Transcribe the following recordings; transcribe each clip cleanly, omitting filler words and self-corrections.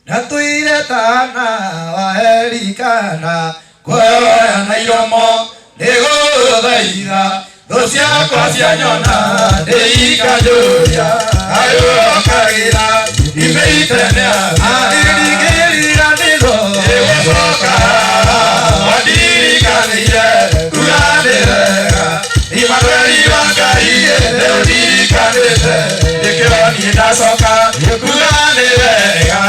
Na tũire tana wa Elikana kuoya na iromo nĩgũthaitha thũ ciakwa cianyona ndĩikanjũria ayũkagĩra imĩite nĩairigĩriganĩrwo ĩgũcoka wandirikanĩire kuga nĩ wega Imanueli wa Ngai nĩũndirikanĩte nĩkĩo niĩ ndacoka kuga nĩ wega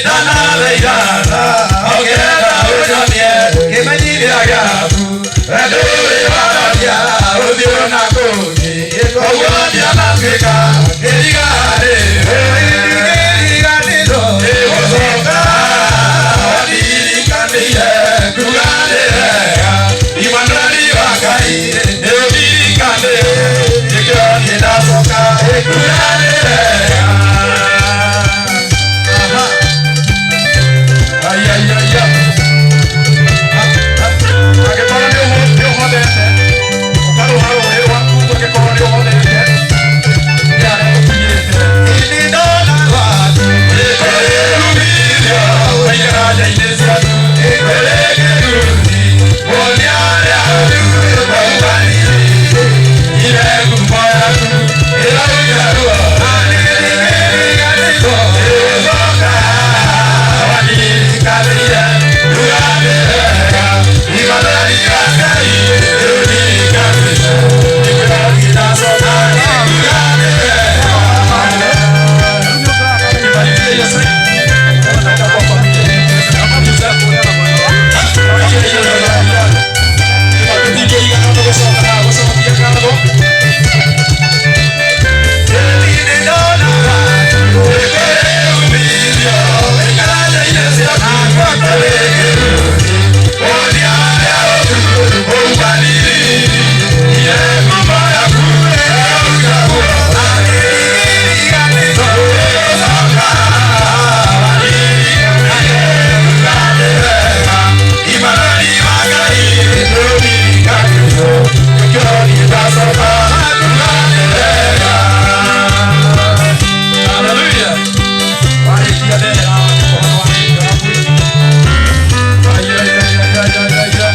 ndanatheithana ongerera ũnyonie kĩmenyithia gĩaku wendo ũrĩ wararia ũthiũ na kũngĩ ũguo ndianatuĩka kĩriganĩrwo ĩgũcoka wandirikanĩire kuga nĩ wega Imanueli wa Ngai nĩũndirikanĩte nĩkĩo niĩ ndacoka kuga nĩ wega. Aha. Ai, ai, ai, ai. Angĩkorwo nĩ ũhonete ũkarũha rũĩ rwaku, ũngĩkorwo nĩ ũhonete nĩ harĩa ũkinyĩte. Nĩ ndona gwaku ĩkũrĩrumithio ũingĩra nja-inĩ ciaku ĩkũrĩ kĩruthi wonia arĩa ũmaumanire ire ngumo yaku ĩrauga ruo ĩgũcoka wandirikanĩire kuga nĩ wega Imanueli wa Ngai nĩũndirikanĩte nĩkĩo niĩ ndacoka kuga nĩ wega. Ibarikiwe Yesu. Nataka kwa familia. Tũtingĩigana gũcoka na gũcokia ngatho. Hallelujah. Warĩkia ndera, ũhoro wa Ai, ai, ai, ai, ai, ai, ai.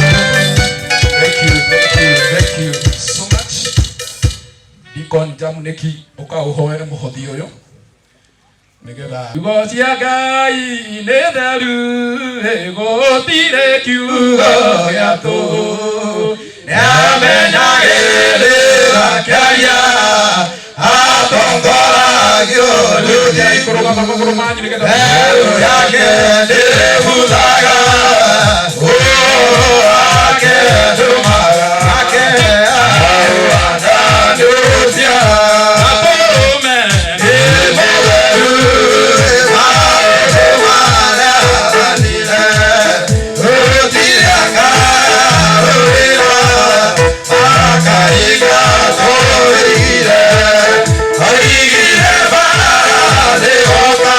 Thank you, thank you, thank you so much. Deacon Jamuniki, ũka ũhoere mũhothi ũyũ nĩgetha ciugo cia Ngai nĩ theru gũtirĩ kiugo gĩa tũhũ nĩamenyagĩrĩra kĩaria atongoragio nĩ kũrũgama magũrũ manyu nĩgetha mbeũ yake ndĩbuthaga wake ndũmaga ake awandanũcia mũrũme nĩ mũtheru maũndũ marĩa athanire gũtirĩ akarũĩra akaiga tũigire oigire bara nĩgoka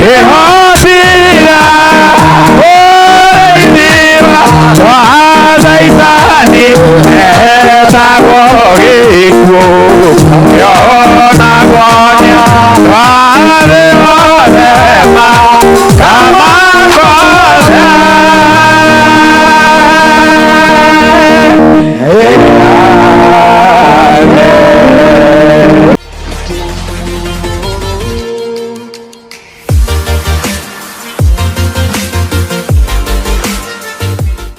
Ĩho.